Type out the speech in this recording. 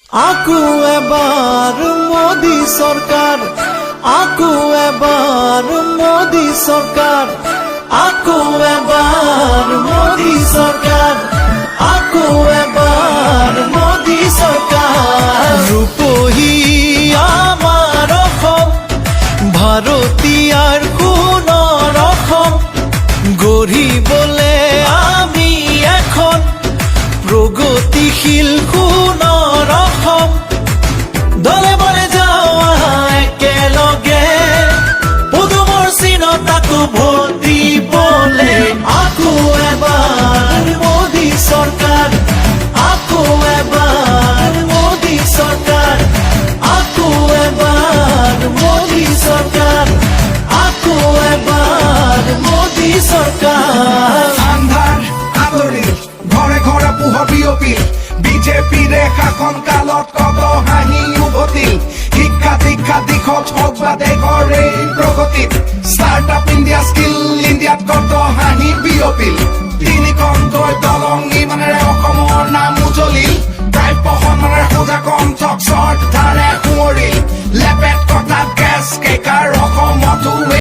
আকৌ এবাৰ মোদী চৰকাৰ, আকৌ এবাৰ মোদী চৰকাৰ, আকৌ এবাৰ মোদী চৰকাৰ, আকৌ এবাৰ মোদী চৰকাৰ। ৰূপহী আমাৰ অসম, ভাৰতীয়াৰ সোণৰ অসম গঢ়িবলে আমি এখন প্ৰগতিশীল সোণৰ অসম। দলে বলে যাওঁ আহা একেলগে, পদুমৰ চিনত আকৌ ভোট দিবলে। আকৌ এবাৰ মোদী চৰকাৰ, আকৌ এবাৰ মোদী চৰকাৰ, আকৌ এবাৰ মোদী চৰকাৰ, আকৌ এবাৰ মোদী চৰকাৰ। আন্ধাৰ আঁতৰিল, ঘৰে ঘৰে পোহৰ বিয়পিল। বিজেপিৰে শাসন কালত কত হাঁহি উভতিল। শিক্ষা দীক্ষা দিশত হওক বা দেশৰ এই প্ৰগতিত, ষ্টাৰ্ট আপ ইণ্ডিয়া, স্কিল ইণ্ডিয়াত কত হাঁহি বিয়পিল। তিনিখনকৈ দলং